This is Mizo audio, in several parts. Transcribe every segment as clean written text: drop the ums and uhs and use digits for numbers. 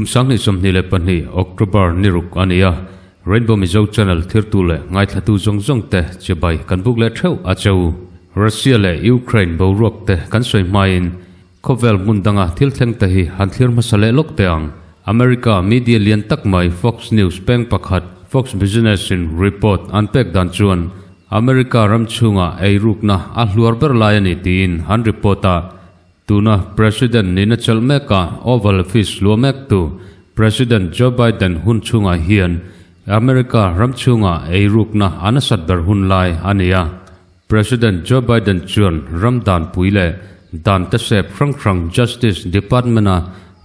Kum 2022 October ni ruk a ni a, Rainbow Mizo Channel thirtu leh ngaithlatu zawng zawng te chibai kan buk leh theuh a che u. Russia leh Ukraine boruak te kan sawi hmain khawvel hmun danga thil thleng te hi han thlir hmasa leh lawk teh ang. America media lian tak mai Fox News peng pakhat Fox Business in report an pek dan chuan America ram chhunga eirukna a hluar ber lai a ni tiin an report a. Tuna President nihna chelh meka Oval Office luah mektu President Joe Biden hun chhungah hian America ram chhunga eirukna a nasat ber hun lai a ni a. President Joe Biden chuan ram danpui leh dan te sep hrang hrang Justice Department-a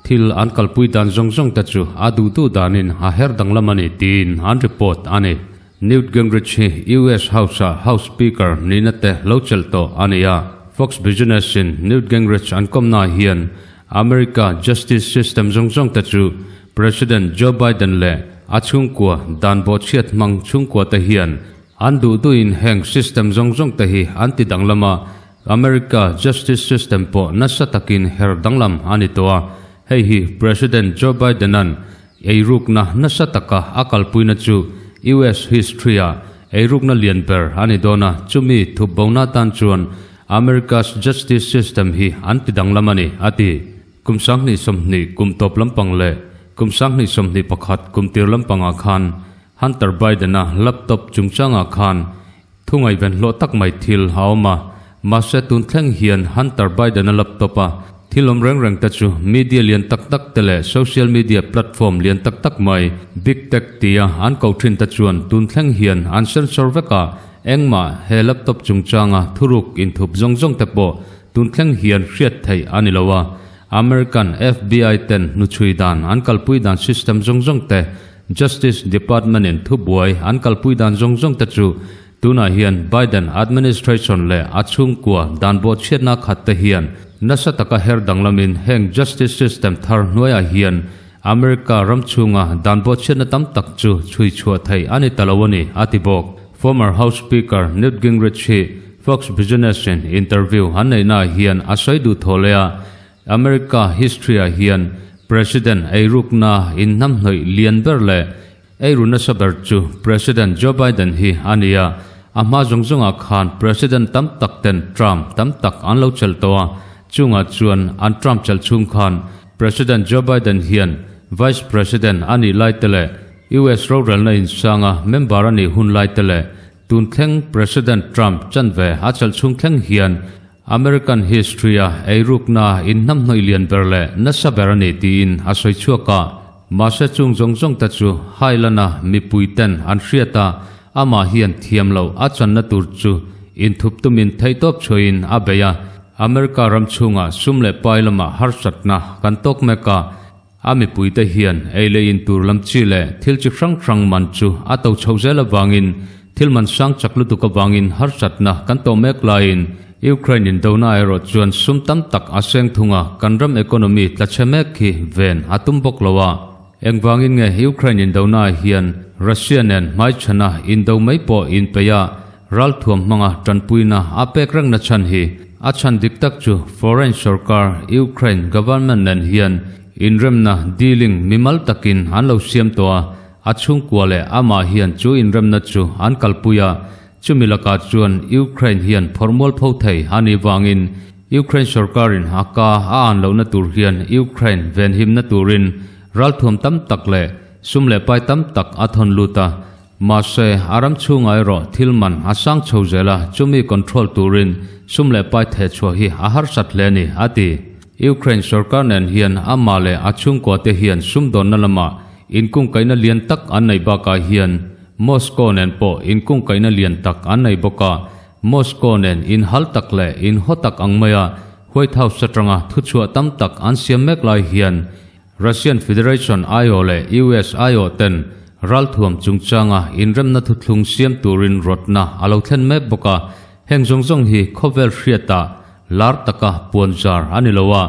thil an kalpui dan zawng zawng te chu a duh duh danin a her danglam a ni tiin an report a ni. Newt Gingrich hi US House-a House Speaker nihna te lo chelh tawh a ni a. Fox Business-in Newt Gingrich an kawmnaah hian America justice system zawng zawng te chu President Joe Biden leh a chhungkua dan bawhchhiat hmang chhungkua te hian an duh duhin heng system zawng zawng te hi an ti danglam a, America justice system pawh nasa takin her danglam a ni tawh a. Hei hi President Joe Biden-a'n Eirukna nasa taka a kalpuina chu US history-a eirukna lian ber a ni dawn a, chumi thup bona tan chuan America's justice system hi an ti danglam a ni, a ti. Kum 2020 kum tawp lampang leh kum 2021 kum tir lampangah khan Hunter Biden-a laptop chungchangah khan thu ngaihven hlawh tak mai thil a awm a, mahse tun thleng hian Hunter Biden-a laptop-a thil awm reng reng te chu media lian tak tak te leh social media platform lian tak tak mai Big Tech tia an ko thin te chuan tun thleng hian an censor vek a, engmah he laptop chungchanga thuruk inthup zawng zawng te pawh tun thleng hian hriat theih a ni lo a, American FBI ten hnuchhui dan an kalpui dan system zawng zawng te Justice Department-in thubuai an kalpui dan zawng zawng te chu tunah hian Biden administration leh a chhungkua dan bawhchhiatna khat te hian nasa taka her danglamin heng justice system thar hnuaiah hian America ram chhunga dan bawhchhiatna tam tak chu chhui chhuah theih a ni ta lo a ni, a ti bawk. Former House Speaker Newt Gingrich hi Fox Business-in interview an neihnaah hian a sawi duh thaw leh a, America history-ah hian President eirukna inhnamhnawih lian ber leh eiru nasa ber chu President Joe Biden hi a ni a, a hma zawng zawngah khan President tam tak ten term tam tak an lo chelh tawh a, chungah chuan an term chelh chhung khan President Joe Biden hian Vice President a nih lai te leh US rorelna insanga member a nih hun lai te leh tun thleng President Trump chanve a chelh chhung thleng hian American history-a eirukna inhnamhnawih lian ber leh nasa ber a ni tiin a sawi chhuak a, mahse chung zawng zawng te chu Highland-a mipuiten an hriat a, amah hian thiam loh a channa tur chu inthup tumin theihtawp chhuahin a bei a, America ram chhungah sum leh pai lamah harsatna kan tawk mek a, a mipuite hian ei leh in tur lam chi leh thil chi hrang hrang man chu a to chho zel avangin thil man sang chak lutuk avangin harsatna kan tawh mek laiin Ukraine indona erawh chuan sum tam tak a seng thung a, kan ram economy tla chhe mek hi ven a tum bawk lo a. Engvangin nge Ukraine indona hian Russia nen hmaichhana indo mai pawh inpeih a, ralthuam hmanga tanpuina a pek rengna chhan hi a chhan dik tak chu foreign sorkar Ukraine government nen hian inremna dealing mimal takin an lo siam tawh a, a chhungkua leh amah hian chu inremna chu an kalpui a, chumi lakah chuan Ukraine hian phawrhmual pho thei a nih vangin Ukraine sorkarin a ka a an lohna tur hian Ukraine venhimna turin ralthuam tam tak leh sum leh pai tam tak a thawn lut a. Mahse, a ram chhungah erawh thil man a sang chho zel a, chumi control turin sum leh pai theh chhuah hi a harsat hle a ni, a ti. Ukraine sorkar nen hian amah leh a chhungkuate hian sumdawnna lamah inkungkaihna lian tak an neih bakah hian Moscow nen pawh inkungkaihna lian tak an nei bawk a, Moscow nen inhal tak leh inhaw tak ang maia White House atanga thuchhuah tam tak an siam mek lai hian Russian Federation aiawh leh US aiawh ten ralthuam chungchanga inremna thuthlung siam turin rawtna a lo thlen mek bawk a, heng zawng zawng hi khawvel hriatah lar taka puanzar a ni lo a,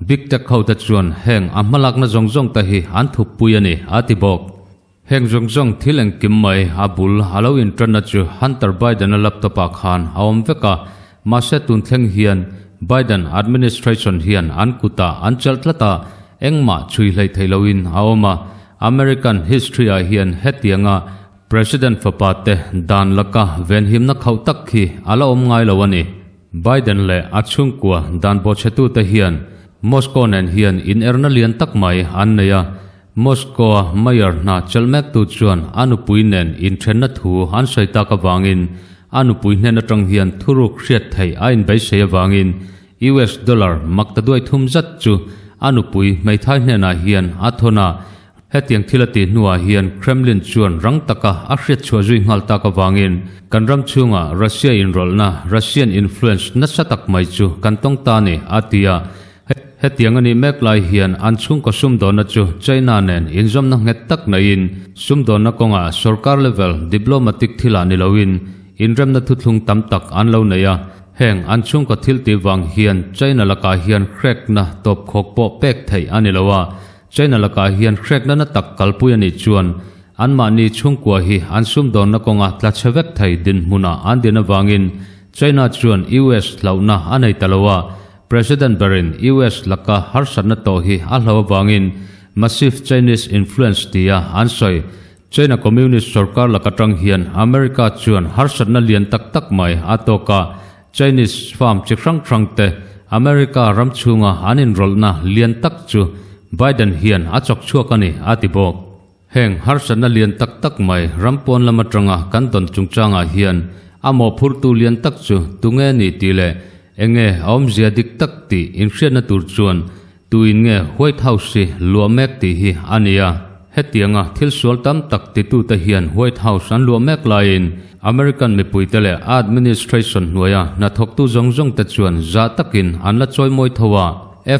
Big Tech hote chuan heng a hmalakna zawng zawng te hi an thuppui a ni, a ti bawk. Heng zawng zawng thil engkim mai a bul a lo intanna chu Hunter Biden-a laptop-ah khan a awm vek a, mahse tun thleng hian Biden administration hian an kutah an chelh tlat a, engmah chhui hleih theih loin a awm a. American history-ah hian hetianga President fapa te dan laka venhimna khauh tak hi a la awm ngai lo a ni. Biden leh a chhungkua dan bawhchhetute hian Moscow nen hian inerna lian tak mai an nei a. Moscow-a mayor hna chelh mektu chuan a nupui nen inthenna thu an sawi tak avangin a nupui hnen atang hian thuruk hriat theih a inbeisei avangin US dollar makta duai thum zat chu a nupui hmeithai hnenah hian a thawn a. Hetiang thil a tih hnuah hian Kremlin chuan rang taka a hriat chhuah zui nghal tak avangin kan ram chhunga Russia inrawlhna, Russian influence, nasa tak mai chu kan tawng ta a ni, a ti a. Hetiang a nih mek lai hian an chhungkaw sumdawnna chu China nen inzawmna nghet tak naiin sumdawnna kawngah sorkar level diplomatic thilah ni loin inremna thuthlung tam tak an lo nei a. Heng an chhungkaw thil tih vang hian China lakah hian hrekna tawpkhawk pawh pek theih a ni lo a. China lakah hian hrekna na tak kalpui a nih chuan anmahni chhungkua hi an sumdawnna kawnga tla chhe vek thei dinhmunah an din avangin China chuan US hlauhna a nei ta lo a. President berin US laka harsatna tawh hi a hlo avangin massive Chinese influence tia an sawi. China Communist sorkar laka tang hian America chuan harsatna lian tak tak mai a tawk a, Chinese farm chi hrang hrang te America ram chhunga an inrawlhna lian tak chu Biden hian a chawk chhuak a ni, a ti bawk. Heng harsatna lian tak tak mai ram pawn lam atanga kan dawn chungchangah hian a mawhphurtu lian tak chu tunge ni tih leh enge a awmzia dik tak tih inhriatna tur chuan tuin nge White House hi luah mek tih hi a ni a. Hetianga thil sual tam tak titute hian White House an luah mek laiin American mipuite leh a administration hnuaia hnathawktu zawng zawngte chuan zah takin an la chawimawi tho a.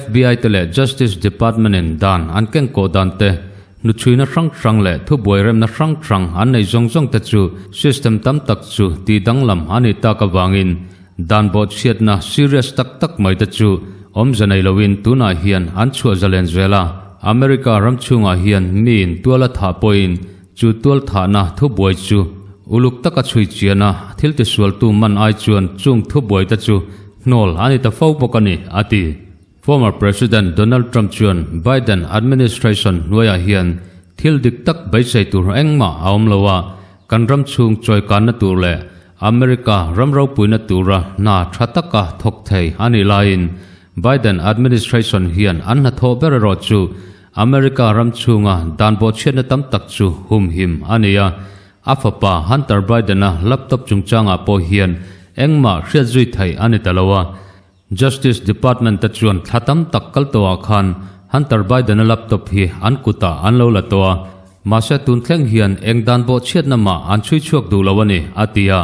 FBI te leh Justice Department-in dan an kengkawh dan te Hnuchhuina hrang hrang leh thubuai remna hrang hrang an nei zawng zawng te chu system tam tak chu tih danglam a nih tak avangin dan bawhchhiatna serious tak tak mai te chu awmze nei loin tunah hian an chhuah zalen zel a. America ram chhungah hian miin tual a thah pawhin chu tual thahna thubuai chu uluk taka chhui chiana thil tisualtu man ai chuan chung thubuai te chu hnawl a ni ta fo bawk a ni, a ti. Former President Donald Trump chuan Biden administration hnuaiah hian thil dik tak beisei tur engmah a awm lo a, kan ram chhung chawikanna tur leh America ram ropuina tura hna tha taka thawk thei a nih laiin Biden administration hian an hnathawh ber erawh chu America ram chhunga dan bawhchhiatna tam tak chu humhim a ni a, a fapa Hunter Biden-a laptop chungchangah pawh hian engmah hriat zui theih a ni ta lo a. Justice Department te chuan thla tam tak kal tawhah khan Hunter Biden-a laptop hi an kutah an lo la tawh a, mahse tun thleng hian eng dan bawhchhiatna mah an chhui chhuak duh lo a ni, a ti a.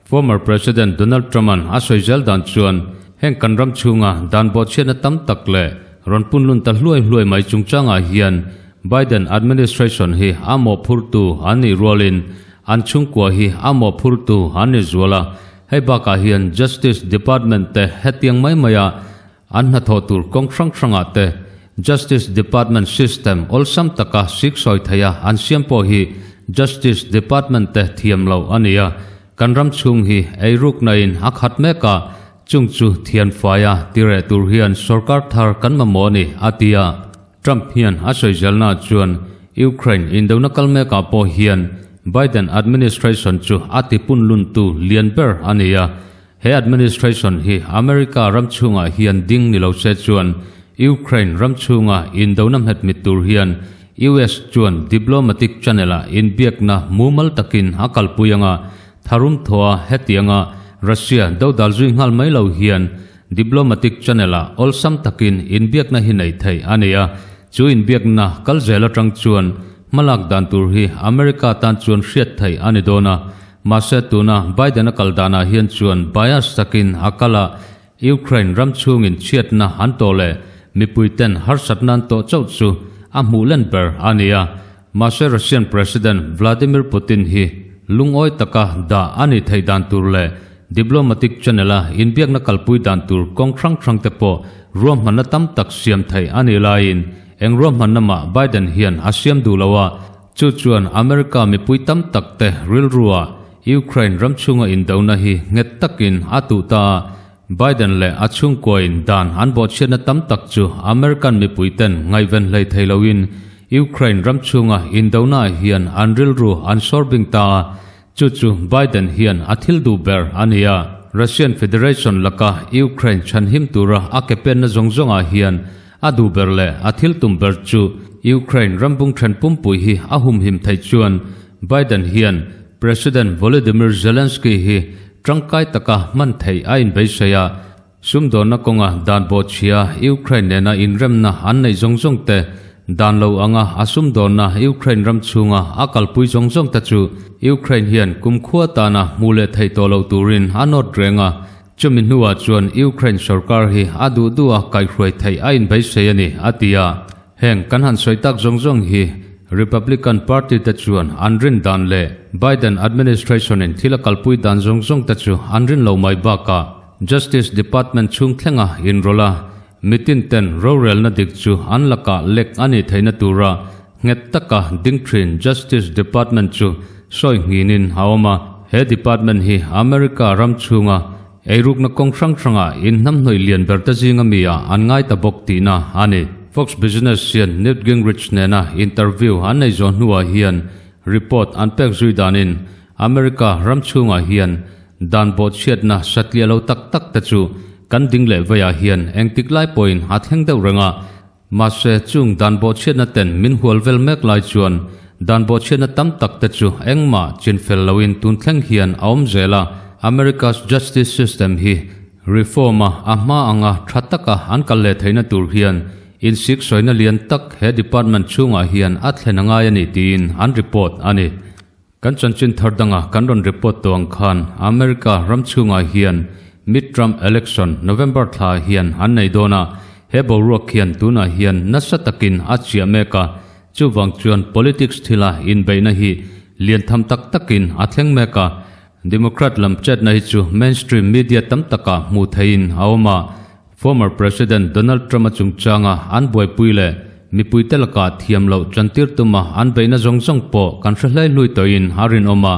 Former President Donald Trump-a'n a sawi zel dan chuan heng kan ram chhunga dan bawhchhiatna tam tak leh rawn punlun ta hluai hluai mai chungchangah hian Biden administration hi a mawhphurtu an nih rualin an chhungkua hi a mawhphurtu an ni zual a, Hei bakah hian Justice Department te hetiang mai maia an hnathawh tur kawng hrang hrangah te Justice Department system awlsam taka siksawi theia an siam pawh hi Justice Department te thiam loh a ni a, kan ram chhung hi eirukna-in a khat mek a, chung chu thian faia tireh tur hian sorkar thar kan mamawh a ni, a ti a. Trump hian a sawi zelnaah chuan Ukraine indona kal mekah pawh hian Biden administration chu a tipunluntu lian ber a ni a, he administration hi America ram chhungah hian ding ni lo se chuan Ukraine ram chhunga indona hmet mit tur hian US chuan diplomatic channel-ah inbiakna mumal takin a kalpui anga tharum thawha hetianga Russia dodal zui nghal mai lo hian Diplomatic channel-ah awlsam takin inbiakna hi neih theih a ni a, chu inbiakna kal zel atang chuan hmalak dan tur hi America tan chuan hriat theih a ni dawn a, mahse tuna Biden-a kal danah hian chuan bias takin a kal a, Ukraine ram chhungin chhiatna an tawh leh mipuiten harsatna an tawh chauh chu a hmuh len ber a ni a, mahse Russian President Vladimir Putin hi lungawi taka dah a nih theih dan tur leh Diplomatic channel-a inbiakna kalpui dan tur kawng hrang hrang te pawh ruahmanna tam tak siam theih a nih laiin eng ruahmanna mah Biden hian a siam duh lo a, chu chuan America mipui tam tak te rilrua Ukraine ram chhunga indona hi nghet takin a tuh ta a. Biden leh a chhungkuain dan an bawhchhiatna tam tak chu American mipuiten ngaihven hlei thei loin Ukraine ram chhunga indonaah hian an rilru an sawr bing ta a, chu chu Biden hian a thil duh ber a ni a. Russian Federation laka Ukraine chhanhim tura a ke penna zawng zawngah hian a duh ber leh a thil tum ber chu Ukraine ram bung then pumpui hi a humhim theih chuan Biden hian President Volodymyr Zelensky hi tangkai taka hman theih a inbeisei a, sumdawnna kawnga dan bawhchhia Ukraine nena inremna an neih zawng zawng te, dan lo anga a sumdawnna Ukraine ram chhunga a kalpui zawng zawng te chu Ukraine hian kumkhua tana hmu leh thei tawh lo turin a nawt reng a, chumi hnuah chuan Ukraine sorkar hi a duh duha kaihhruai theih a inbeisei a ni, a ti a. Heng kan han sawi tak zawng zawng hi Republican Party te chuan an rin dan leh Biden administration in thil a kalpui dan zawng zawng te chu an rin lo mai bakah Justice Department chhung thlenga inrawlh a, mitin ten rorelna dik chu an lakah lek a nih theihna tura nghet taka ding thin Justice Department chu sawi nghinin a awm a. He department hi America ram chhunga Eirukna kawng hrang hrangah inhnamhnawih lian ber te zinga mi ah an ngai ta bawk tihna a ni. Fox Business hian Newt Gingrich nena interview an nei zawh hnuah hian report an pek zui danin America ram chhungah hian dan bawhchhiatna satliah lo tak tak te chu kan ding leh veiah hian engtik lai pawhin a thleng deuh reng a. Mahse, chung dan bawhchhiatna ten min hual vel mek lai chuan dan bawhchhiatna tam tak te chu engmah chinfel loin tun thleng hian a awm zel a. America's justice system hi reform a a hma anga tha taka an kal leh theihna tur hian insiksawina lian tak he department chhungah hian a thlen a ngai a ni tiin an report a ni. Kan chanchin thar danga kan rawn report tawh ang khan America ram chhungah hian Mid-term election November thla hian an nei dawn a, he boruak hian tunah hian nasa takin a chiah mek a, chuvang chuan politics thila inbeihna hi lian tham tak takin a thleng mek a, Democrat lam chetna hi chu mainstream media tam takah hmuh theihin a awm a, Former President Donald Trump-a chungchanga an buaipui leh mipuite lakah thiam loh chantir tuma an beihna zawng zawng pawh kan hre hlei hlui tawhin a rinawm a.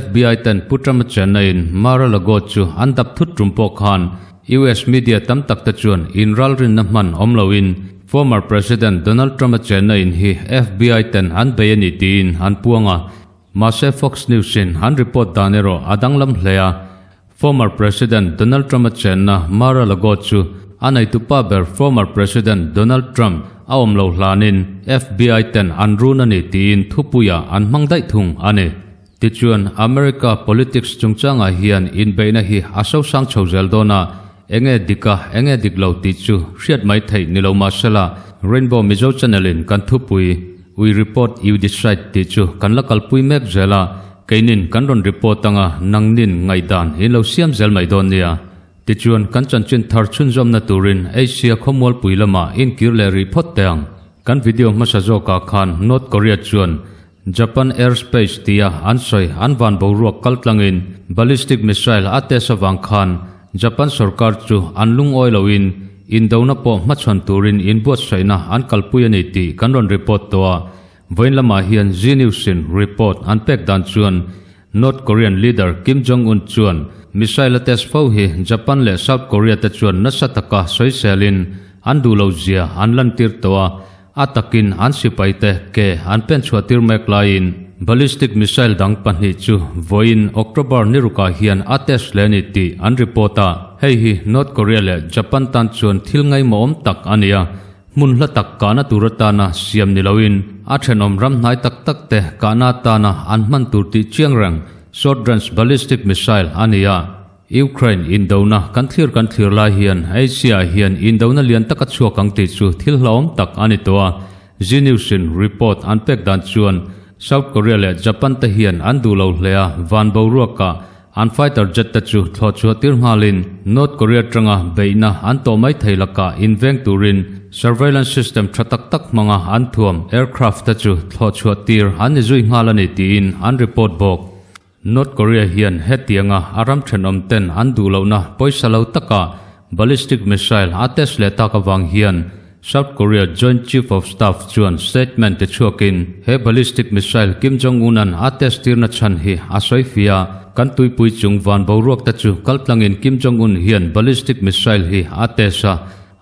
FBI ten Pu Trump-a chenna-in Mar-a-Lago chu an dap thut tum pawh khan US media tam tak te chuan inralrinna hman awm loin former President Donald Trump-a chenna in hi FBI ten an bei a ni tiin an puang a. Mahse Fox News-in an report dan erawh a danglam hle a. Former President Donald Trump-a chenna Mar-a-Lago chu a neitupa ber former President Donald Trump a awm lo hlanin FBI ten an run a ni tiin thupuiah an hmang daih thung a ni. Tichuan, America politics chungchangah hian inbeihna hi a sosang chho zel dawn a, enge dik a, enge dik lo tih chu hriat mai theih ni lo mahsela, Rainbow Mizo Channel in kan thupui We Report You Decide tih chu kan la kalpui mek zel a, Keinin kan rawn report anga nangnin ngaihdan in lo siam zel mai dawn nia. Tichuan kan chanchin thar chhunzawmna turin Asia khawmualpui lamah inkir leh rih phawt teh ang. Kan video hmasa zawkah khan North Korea chuan Japan airspace tia an sawi an van boruak kaltlangin ballistic missile a test avang khan Japan sorkar chu an lungawi loin indona pawh hmachhawn turin inbuatsaihna an kalpui a ni tih kan rawn report tawh a. Vawiin lamah hian Zee News-in report an pek dan chuan North Korean leader Kim Jong-un chuan missile a test fo hi Japan leh South Korea te chuan nasa taka sawiselin an duh lo zia an lantir tawh a, a takin an sipaite ke an pen chhuahtir mek laiin ballistic missile dang pahnih chu vawiin October ni rukah hian a test hle a ni tih an report a, hei hi North Korea leh Japan tan chuan thil ngaimawhawm tak a ni a. Hmun hla tak kahna tur atana siam ni loin a thenawm ram hnai tak tak te kahna atana an hman tur tih chiang reng short range ballistic missile a ni a. Ukraine indona kan thlir kan thlir lai hian Asia ah hian indona lian tak a chhuak ang tih chu thil hlauhawm tak a ni tawh a. Zee News in report an pek dan chuan South Korea leh Japan te hian an duh lo hle a, van boruakah An fighter jet te chu thlawh chhuah tir nghalin North Korea atanga beihna an tawh mai thei lakah inveng turin surveillance system tha tak tak hmanga an thuam aircraft te chu thlawh chhuah tir an ni zui nghal a ni tiin an report bawk. North Korea hian hetianga a ram thenawm ten an duh lohna pawisa lo taka ballistic missile a test leh tak avang hian South Korea Joint Chief of Staff chuan statement ti chhuakin he ballistic missile Kim Jong-un-a'n a test tirna chhan hi a sawi fiah a, kan tuipui chung van boruak te chu kaltlangin Kim Jong-un hian ballistic missile hi a test a,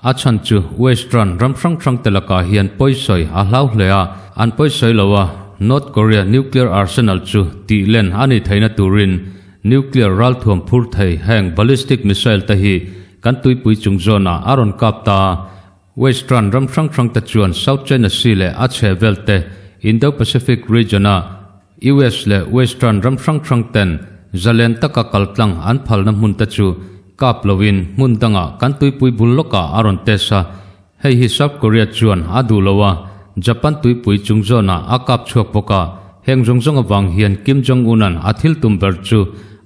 a chhan chu Western ram hrang hrang te lakah hian pawisawi a hlau hle a, an pawisawi lo a, North Korea nuclear arsenal chu tih len a nih theihna turin nuclear ralthuam phur thei heng ballistic missile te hi kan tuipui chung zawnah a rawn kap ta a. Western ram hrang hrang te chuan South China Sea leh a chhe vel te Indo-Pacific region a US leh Western ram hrang hrang ten zalen taka kaltlang an phalna hmun te chu kap loin hmun dangah kan tuipui bul lawkah a rawn test a. Hei hi South Korea chuan a duh lo a, Japan tuipui chung zawnah a kap chhuak bawk a. Heng zawng zawng avang hian Kim Jong-un-a'n a thil tum ber chu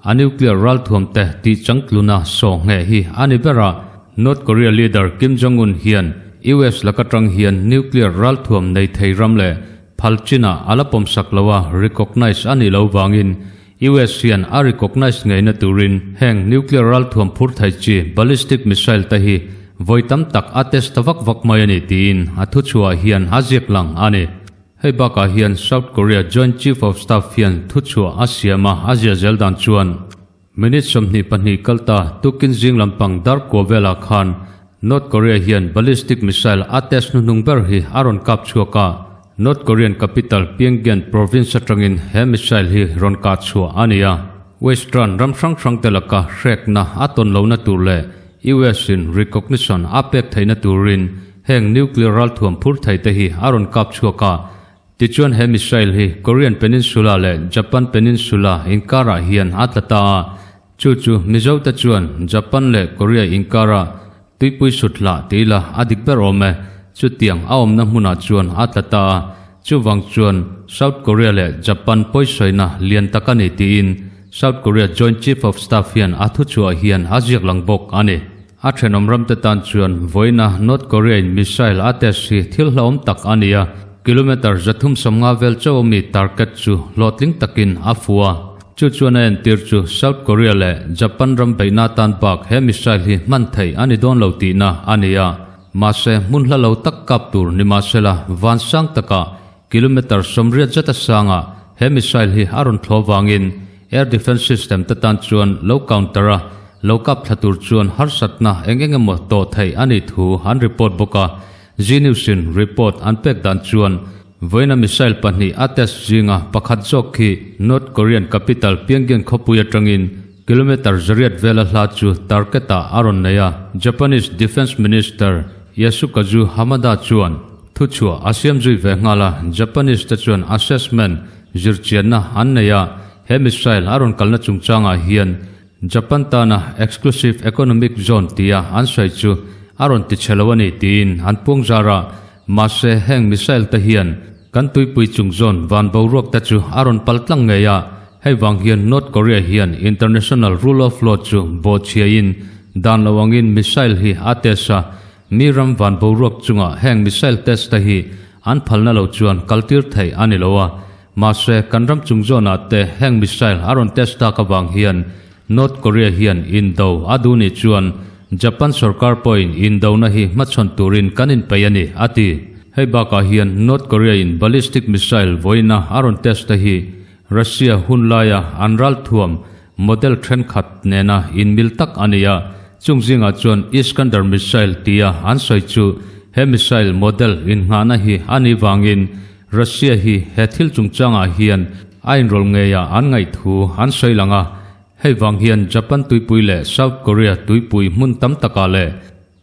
a nuclear ralthuam te tih changtluna saw ngheh hi a ni ber a. North Korea leader Kim Jong-un hian US laka tang hian nuclear ralthuam nei thei ram leh phal chinah a la pawmsak lo a, recognize a nih lo vangin US hian a recognize ngeina turin heng nuclear ralthuam phur thei chi ballistic missile te hi vawi tam tak a test ta vak vak mai a ni tiin a thuchhuah hian a ziak lang a ni. Hei bakah hian South Korea Joint Chief of Staff hian thuchhuah a siam a, a zia zel dan chuan Minute 22 kal ta tukin zing lampang dar kua velah khan North Korea hian ballistic missile a test hnuhnung ber hi a rawn kap chhuak a. North Korean capital Pyongyang province atangin he missile hi rawn kah chhuah a ni a. Western ram hrang hrang te laka hrekna a tawn lohna tur leh US in recognition a pek theihna turin heng nuclear ralthuam phur thei te hi a rawn kap chhuak a. Tichuan he missile hi Korean Peninsula leh Japan Peninsula inkarah hian a tla ta a, chu chu Mizote chuan Japan leh Korea inkarah tuipui sut hlah ti ila a dik ber awm e, chutiang a awmna hmunah chuan a tla ta a, chuvang chuan South Korea leh Japan pawisawina lian tak a ni tiin South Korea Joint Chief of Staff hian a thuchhuah hian a ziak lang bawk a ni. A thenawm ramte tan chuan vawiina North Korea-in missile a test hi thil hlauhawm tak a ni a, kilometre 350 vel chauh ami target chu hlawhtling takin a fu a. Chu chuan a entir chu South Korea leh Japan ram beihna tan bak he missile hi hman theih a ni dawn lo tihna a ni a. Mahse, hmun hla lo tak kap tur ni mahsela van sang takah kilometre 80 zeta sangah he missile hi a rawn thlawh vangin Air Defence System te tan chuan lo counter a, lo kap thla tur chuan harsatna eng eng emaw tawh theih a nih thu an report bawk a. Zee News in report an pek dan chuan vawiina missile pahnih a test zinga pakhat zawk khi North Korean capital Pyongyang khawpui atangin kilometre 800 vela hla chu target ah a rawn nei a. Japanese Defence Minister Yasukazu Hamada chuan thuchhuah a siam zui ve nghal a, Japanese te chuan assessment Zirchianna an nei a, he missile a rawn kalna chungchangah hian Japan tana Exclusive Economic Zone tia an sawi chu a rawn ti chhe lo a ni tiin an puang zar a, mahse heng missile te hian kan tuipui chung zone van boruak te chu a rawn pal tlang ngei a, hei vang hian North Korea hian international rule of law chu bawhchhiain dan lo angin missile hi a test a, mi ram van boruak chungah heng missile test te hi An phalna lo chuan kaltir theih a ni lo a, mahse kan ram chung zawnah te heng missile a rawn test tak avang hian North Korea hian indo a duh nih chuan Japan sorkar pawhin indona hi hmachhawn turin kan inpeih a ni, a ti. Hei bakah hian North Korea in ballistic missile vawiina a rawn test te hi Russia hun laia an ralthuam model thenkhat nena inmil tak a ni a, chung zingah chuan Iskander missile tia an sawi chu he missile model innghahna hi a nih vangin Russia hi he thil chungchangah hian a inrawlh ngeia an ngaih thu an sawi lang a, hei vang hian Japan tuipui leh South Korea tuipui hmun tam takah leh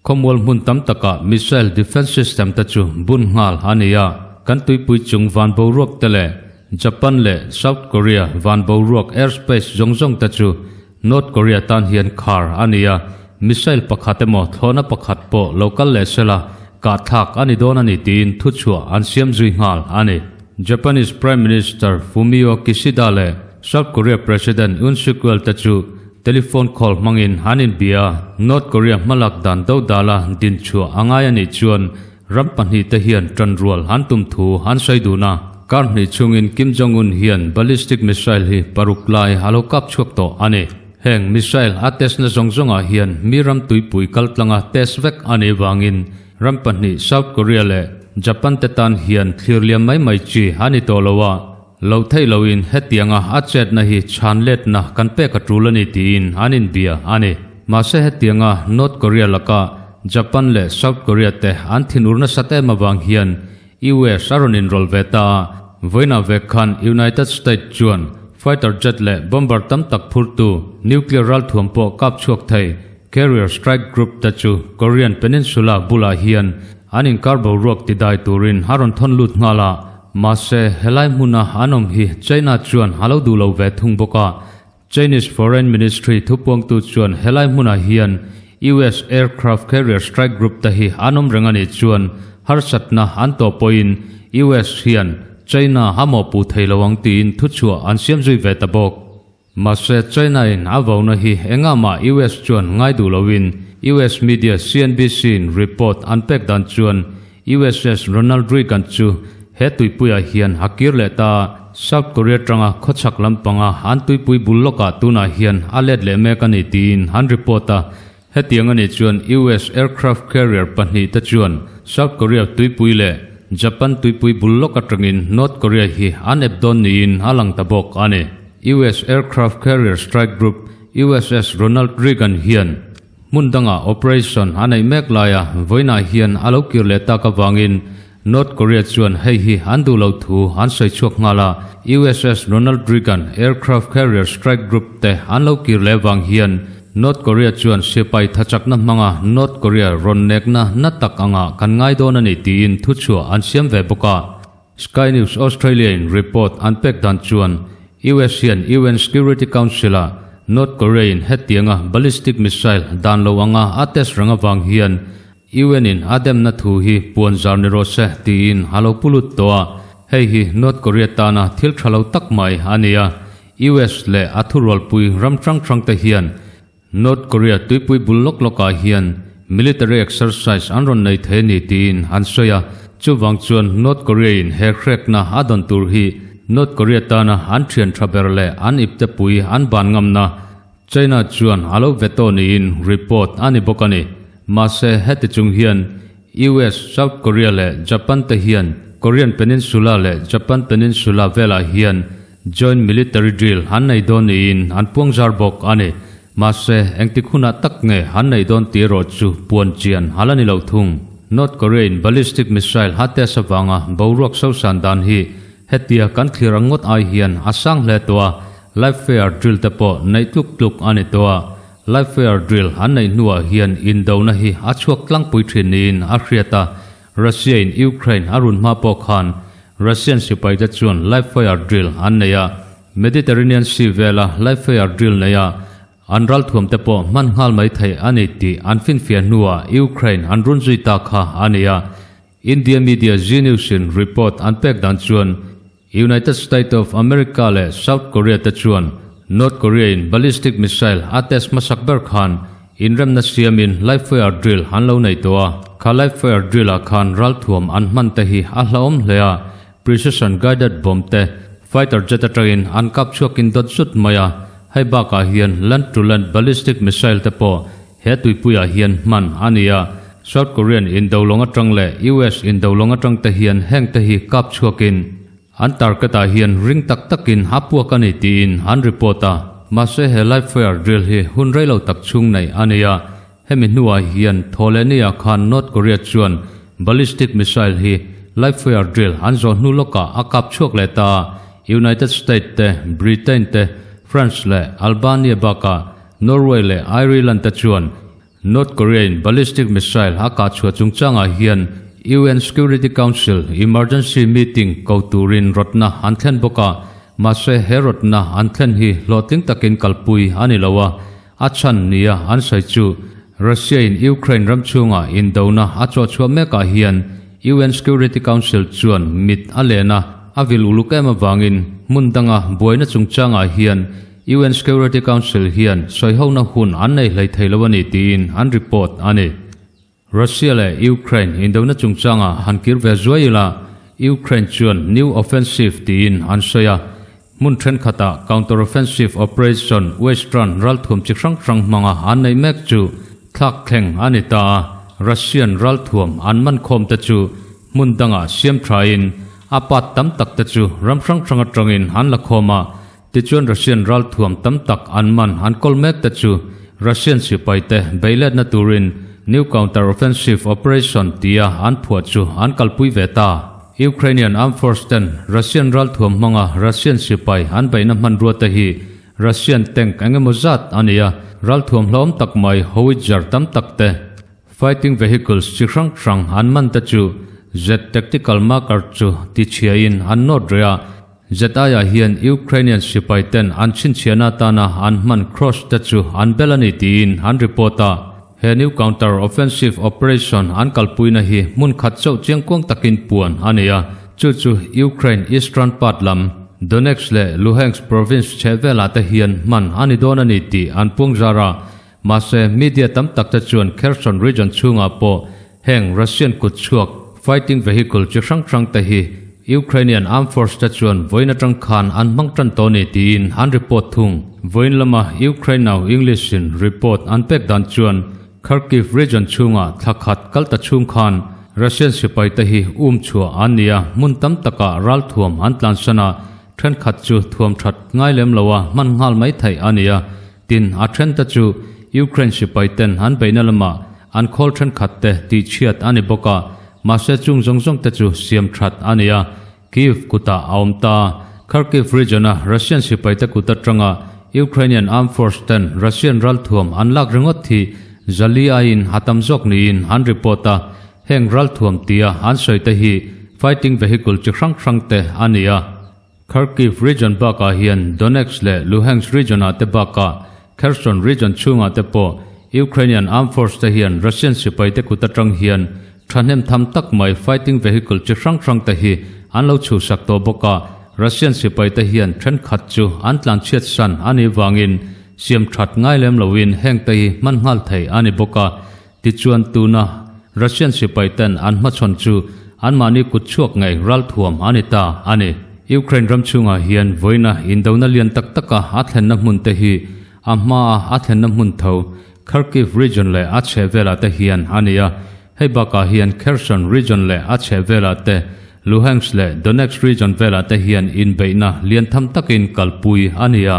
Khawmual hmun tam takah missile defence system te chu bun nghal a ni a, kan tuipui chung van boruak te leh Japan leh South Korea van boruak airspace zawng zawng te chu North Korea tan hian khar a ni a, missile pakhat emaw thlawhna pakhat pawh lo kal leh sela kahthlak a ni dawn a ni tiin thuchhuah an siam zui nghal a ni. Japanese Prime Minister Fumio Kishida leh South Korea President Yoon Suk Yeol te chu Telephone call hmangin an inbia a, North Korea hmalak dan dodala dinchhuah a ngai a nih chuan ram pahnihte hian tanrual an tum thu an sawi dun a. Kar hnih chungin Kim Jong-un hian ballistic missile hi paruk lai a lo kap chhuak tawh a ni. Heng missile a test na zawng zawngah hian mi ram tuipui kaltlanga test vek a nih vangin ram pahnih South Korea leh Japan te tan hian thlir liam mai mai chi a ni tawh lo a, lo theih loin hetianga a chetna hi chhan letna kan pek a tul a ni tiin an inbia a ni. Mahse hetianga North Korea laka Japan leh South Korea te an thinur nasat em avang hian US a rawn inrawlh ve ta a, vawiinah vek khan United States chuan fighter jet leh bomber tam tak phurtu nuclear ralthuam pawh kap chhuak thei Carrier Strike Group te chu Korean Peninsula bulah hian an inkar boruak tidai turin a rawn thawn lut nghal a, mahse helai hmuna an awm hi China chuan a lo duh lo ve thung bawk a. Chinese Foreign Ministry thupuangtu chuan helai hmunah hian US aircraft carrier strike group te hi an awm reng a nih chuan harsatna an tawh pawhin US hian China a mawhpuh thei lo ang tiin thuchhuah an siam zui ve ta bawk. Mahse China in a vauna hi engah mah US chuan ngai duh loin US media CNBC in report an pek dan chuan USS Ronald Reagan chu he tuipuiah hian a kir leh ta a, South Korea tanga khawchhak lampanga an tuipui bul lawkah tunah hian a let leh mek a ni tiin an report a. Hetiang a nih chuan US aircraft carrier pahnih te chuan South Korea tuipui leh Japan tuipui bul lawk atangin North Korea hi an ep dawn niin a lang ta bawk a ni. US aircraft carrier strike group USS Ronald Reagan hian Hmun dangah operation a neih mek laia vawiinah hian a lo kir leh tak avangin North Korea chuan hei hi an duh loh thu an sawi chhuak nghal a, USS Ronald Reagan aircraft carrier strike group te an lo kir leh avang hian North Korea chuan sipai thachakna hmanga North Korea rawn nekna na tak angah kan ngai dawn a ni tiin thuchhuah an siam ve bawk a. Sky News Australia in report an pek dan chuan US hian UN Security Council ah North Korea in hetianga ballistic missile dan lo anga a test reng avang hian UN in a demna thu hi puan zar ni rawh se tiin a lo pu lut tawh a, hei hi North Korea tana thil tha lo tak mai a ni a, US leh a thurualpui ram hrang hrang te hian North Korea tuipui bul lawk lawkah hian military exercise an rawn nei thei a ni tiin an sawi a, chuvang chuan North Korea-in he hrekna a dawn tur hi North Korea tana an thian tha ber leh an iptepui an ban ngamna China chuan a lo veto niin report a ni bawk a ni. Mahse heti chung hian US, South Korea leh Japan te hian Korean Peninsula leh Japan Peninsula velah hian Joint Military Drill an nei dawn niin an puang zar bawk a ni. Mahse, engtik hunah tak nge an neih dawn tih erawh chu puan chian a la ni lo thung. North Korea-in ballistic missile a test avanga boruak sosan dan hi hetia kan thlir ang ngawt ai hian a sang hle tawh a, live fire drill te pawh neih tluk tluk a ni tawh a. Live fire drill an neih hnuah hian indona hi a chhuak tlangpui thin niin a hriat a, Russia-in Ukraine a run hma pawh khan Russian sipaite chuan live fire drill an nei a, Mediterranean Sea vela live fire drill neia an ralthuamte pawh hman nghal mai theih a ni tih an finfiah hnuah Ukraine an run zui ta kha a ni a. India media Zee News-in report an pek dan chuan United State of America leh South Korea te chuan North Korea-in ballistic missile a test hmasak ber khan inremna siamin live fire drill an lo nei tawh a. Kha live fire drill-ah khan ralthuam an hman te hi a hlauhawm hle a, precision guided bomb te fighter jet atangin an kap chhuakin dawt zut mai a, hei bakah hian land to land ballistic missile te pawh He tuipuiah hian hman a ni a, South Korean indo lawng atang leh US indo lawng atang te hian heng te hi kap chhuakin an target ah hian ring tak takin a puak a ni tiin an report a. Mahse he live fire drill hi hun rei lo tak chhung neih a ni a, hemi hnuah hian Thawhlehni ah khan North Korea chuan ballistic missile hi live fire drill an zawh hnu lawkah a kap chhuak leh ta a, United States te, Britain te, France leh Albania bakah Norway leh Ireland te chuan North Korea-in ballistic missile a kah chhuah chungchangah hian UN Security Council emergency meeting ko turin rawtna an thlen bawk a, mahse he rawtna an thlen hi hlawhtling takin kalpui a ni lo a, a chhan nia an sawi chu Russia-in Ukraine ram chhunga indona a chawhchhuah mekah hian UN Security Council chuan mit a len a, a vil uluk em avangin hmun danga buaina chungchangah hian UN Security Council hian sawihona hun an nei hlei thei lo a ni tiin an report a ni. Russia leh Ukraine indona chungchanga han kir ve zuai ila, Ukraine chuan new offensive tiin an sawi a, hmun thenkhatah counter-offensive operation Western ralthum chi hrang hrang hmanga an neih mek chu thlak thleng a ni ta a. Russian ralthuam an man khawm te chu hmun dangah siam thain a part tam tak te chu ram hrang hrang atangin an la khawm a. Tichuan Russian ralthuam tam tak an man an kawl mek te chu Russian sipai te beiletna turin New Counter Offensive Operation tia an phuah chu an kalpui ve ta. Ukrainian Armed Force ten Russian ralthuam hmanga Russian sipai an beihna hmanrua te hi Russian tank eng emaw zat a ni a, ralthuam hlawm tak mai howitzer tam tak te, fighting vehicles chi hrang hrang an man te chu Z tactical marker chu tichhiain an nawt reh a, Z aiah hian Ukrainian sipai ten an chhinchhiahna atana an hman cross te chu an bel a ni tiin an report a. He new counter offensive operation an kalpuina hi hmun khat chauh chiangkuang takin puan a ni a, chu chu Ukraine eastern part lam Donetsk leh Luhansk province chheh velah te hian hman a ni dawn a ni tih an puang zar a. Mahse, media tam tak te chuan Kherson region chhungah pawh heng Russian kut chhuak fighting vehicle chi hrang hrang te hi Ukrainian armed force te chuan vawiin atang khan an hmang tan tawh a ni tiin an report thung. Vawiin lama Ukraine Now English in report an pek dan chuan Kharkiv region chhungah thla khat kal ta chhung khan Russian sipai te hi um chhuah an ni a, hmun tam takah ralthuam an tlansan a, thenkhat chu thuam that ngai lem lo a hman nghal mai theih a ni a, tin a then te chu Ukraine sipai ten an beihna lamah an khawl thenkhat te tihchhiat a ni bawk a, mahse chung zawng zawng te chu siam that a ni a, Kyiv kutah a awm ta. Kharkiv region-a Russian sipaite kut atanga Ukrainian Armed Force ten Russian ralthuam an lak ringawt hi zali aiin a tam zawk niin an report a, heng ralthuam tia an sawi te hi fighting vehicle chi hrang hrang te a ni a. Kharkiv region bakah hian Donetsk leh Luhansk region-ah te bakah Kherson region chhungah te pawh Ukrainian Armed Force te hian Russian sipaite kut atang hian Thahnem tham tak mai fighting vehicle chi hrang hrang te hi an lo chhuhsak tawh bawk a, Russian sipai te hian thenkhat chu an tlanchhiat san a nih vangin siam that ngai lem loin heng te hi hman nghal thei a ni bawk a. Tichuan tuna Russian sipai ten an hmachhawn chu anmahni kut chhuak ngei ralthuam a ni ta a ni. Ukraine ram chhungah hian vawiina indona lian tak taka a thlenna hmun te hi a hmaa a thlenna hmun tho Kharkiv region leh a chhehvelah te hian a ni a. Hei bakah hian Kherson region leh a chhehvelah te, Luhansk leh Donetsk region velah te hian inbeihna lian tham takin kalpui a ni a.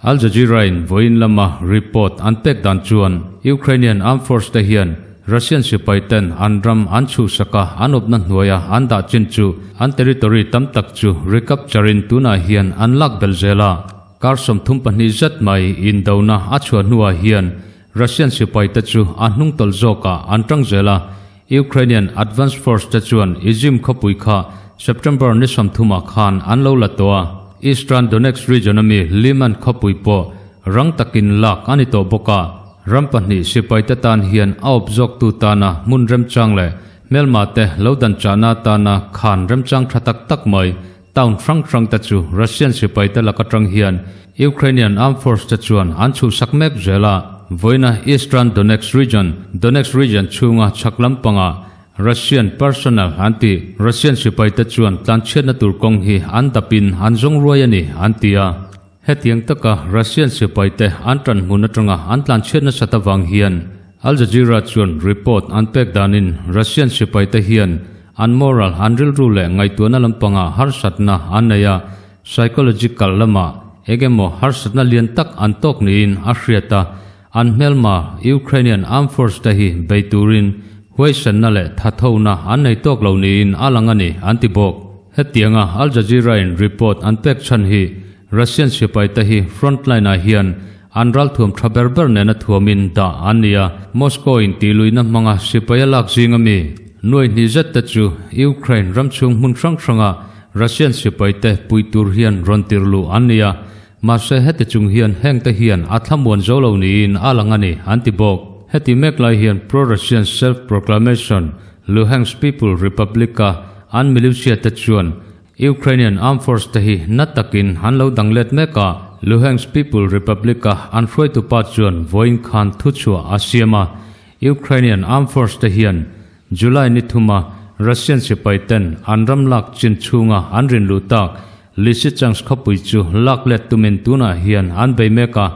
Al Jazeera-in vawiin lama report an pek dan chuan Ukrainian Armed Force te hian Russian sipai ten an ram an chhuhsak a, an awpna hnuaia an dah chin chu an territory tam tak chu recapture-in tunah hian an lak belh zel a. Kar 32 zet mai indona a chhuah hnuah hian Russian sipaite chu a hnung tawlh zawkah an tang zel a, Ukrainian Advance Force te chuan Izyum khawpui kha September ni 30 ah khan an lo la tawh a, Eastern Donetsk region ami Lyman khawpui pawh rang takin lak a ni tawh bawk a. Ram pahnih sipaite tan hian a awp zawktu tana hmun remchang leh hmelma te lo dan chahna atana khan remchang tha tak tak mai Town hrang hrang te chu Russian sipai te lak atang hian Ukrainian Armed Force te chuan an chhuhsak mek zel a. Vawiina Eastern Donetsk Region, Donetsk Region chhunga chhak lampangah Russian personnel an ti. Russian sipai te chuan tlanchhiatna tur kawng hi an dapin an zawng ruai a ni an ti a. Hetiang taka Russian sipai te an tan hmun atanga an tlanchhiat nasat avang hian Al Jazeera chuan report an pek danin Russian sipai te hian an moral an rilru leh ngaihtuahna lampanga harsatna an nei a, psychological lamah eng emaw harsatna lian tak an tawk niin a hriat a, an hmelma Ukrainian Armed Force te hi bei turin huaisenna leh thathona an nei tawk lo niin a lang a ni an ti bawk. Hetianga Al Jazeera in report an pek chhan hi Russian sipai te hi frontline ah hian an ralthuam tha ber ber nena thuamin dah an ni a, Moscow in tihluihna hmanga sipai a lak zing ami nuai hnih zet te chu Ukraine ram chhung hmun hrang hranga Russian sipai te puih tur hian rawn tirh luh an ni a, mahse heti chung hian heng te hian a thlamuan zo lo niin a lang a ni an ti bawk. Heti mek lai hian pro-Russian self-proclamation Luhansk People Republic-a an militia te chuan Ukrainian Armed Force te hi na takin an lo dang let mek a, Luhansk People Republic-a an hruaitu pa chuan vawiin khan thuchhuah a siam a. Ukrainian Armed Force te hian July ni thuma Russian sipai ten an ram lak chin chhunga an rin luh tak Lysychansk khawpui chu lak let tumin tunah hian an bei mek a.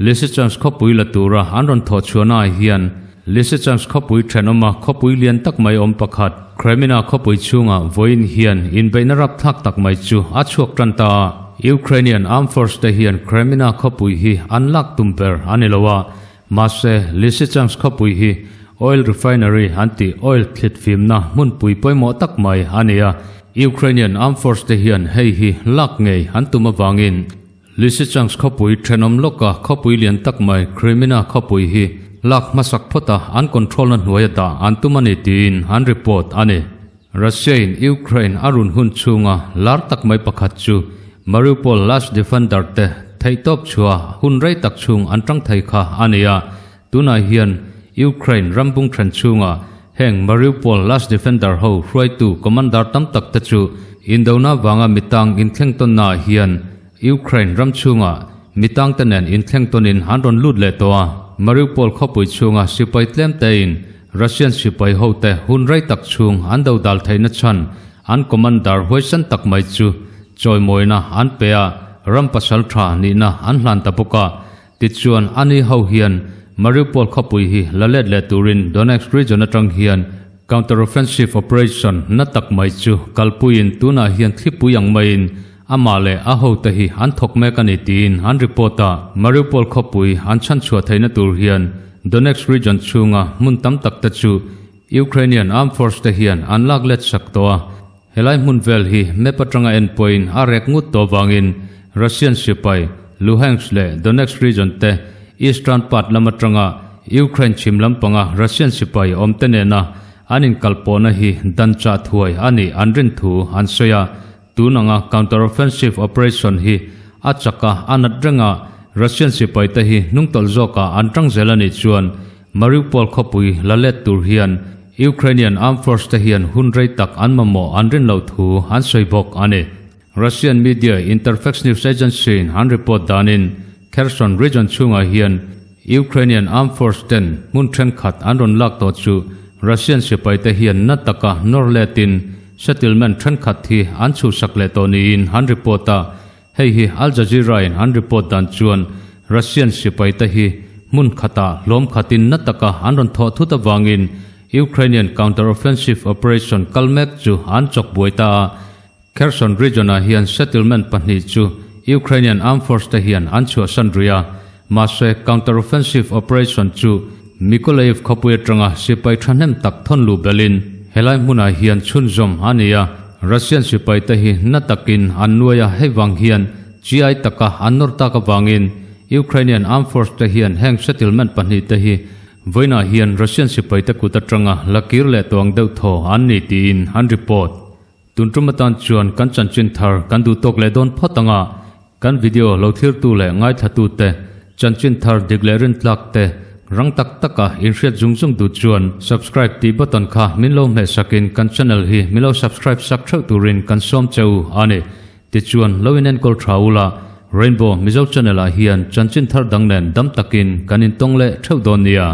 Lysychansk khawpui la tura an rawn thawhchhuahnaah hian. Lysychansk khawpui thenawma khawpui lian tak mai awm pakhat Kreminna khawpui chhunga vawiin hian inbeihna rapthlak tak mai chu a chhuak tan ta a. Ukrainian Armed Force te hian Kreminna khawpui hi an lak tum ber a ni lo a, mahse Lysychansk khawpui hi oil refinery an tih oil thlit fimna hmunpui pawimawh tak mai a ni a. Ukrainian Armed Force te hian hei hi lak ngei an tum avangin Lysychansk khawpui thenawm lawka khawpui lian tak mai Kreminna khawpui hi lak hmasak phawta an control na hnuaia dah an tum a ni tiin an report a ni. Russia in Ukraine a run hun chhunga lar tak mai pakhat chu Mariupol last defender te theihtawp chhuah hun rei tak chhung an tang thei kha a ni a, tunah hian Ukraine ram bung then chhunga heng Mariupol last defender ho hruaitu commander tam tak te chu indona vanga mitang inthleng tawnnaah hian Ukraine ram chhunga mitang te nen inthleng tawnin an rawn lut leh tawh a. Mariupol khawpui chhunga sipai tlem tein Russian sipai hote hun rei tak chhung an do dal theihna chhan an commander huaisan tak mai chu chawimawina an pe a, ram pasal tha nihna an hlan ta bawk a. Tichuan ani ho hian Mariupol khawpui hi la let leh turin Donetsk region atang hian counter-offensive operation na tak mai chu kalpuiin tunah hian thlipui ang maiin amah leh a hote hi an thawk mek a ni tiin an report a. Mariupol khawpui an chhanchhuah theihna tur hian Donetsk region chhunga hmun tam tak te chu Ukrainian Armed Force te hian an lak let sak tawh a. Helai hmun vel hi map atanga en pawhin a rek ngut tawh vangin Russian sipai Luhansk leh Donetsk region te eastern part lam atanga Ukraine chhim lampanga Russian sipai awm te nena an inkalpawhna hi dan chah thuai a nih an rin thu an sawi a. Tun anga counter-offensive operation hi a chak a, a nat reng a, Russian sipai te hi hnungtawlh zawkah an tang zel a nih chuan Mariupol khawpui la let tur hian Ukrainian Armed Force te hian hun rei tak an mamawh an rin loh thu an sawi bawk a ni. Russian media Interfax news agency in an report danin Kherson region chhungah hian Ukrainian Armed Force ten hmun thenkhat an rawn lak tawh chu Russian sipai te hian na taka nawr letin settlement thenkhat hi an chhuhsak leh tawh niin an report a. Hei hi Al Jazeera in an report dan chuan Russian sipai te hi hmun khatah hlawm khatin na taka an rawn thawh thut avangin Ukrainian counter-offensive operation kal mek chu an chawk buai ta a. Kherson region-ah hian settlement pahnih chu Ukrainian Armed Force te hian an chhuahsan rih a, mahse counter-offensive operation chu Mykolaiv khawpui atanga sipai thahnem tak thawn luh belhin helai hmunah hian chhunzawm a ni a. Russian sipai te hi na takin an nuai a, hei vang hian chi-ai taka an nawr tak avangin Ukrainian Armed Force te hian heng settlement pahnih te hi vawiinah hian Russian sipai te kut atanga la kir leh tawng deuh thaw an ni tiin an report. Tun tum atan chuan kan chanchin thar kan duh tawk leh dawn phawt anga kan video lo thirtu leh ngaithlatu te chanchin thar dik leh rintlak te rang tak taka inhriat zung zung duh chuan subscribe tih button kha min lo hmeh sakin kan channel hi min lo subscribe sak theuh turin kan sawm che u a ni. Tichuan lo inenkawl tha ula Rainbow Mizo channel ah hian chanchin thar dang nen dam takin kan intawng leh theuh dawn nia.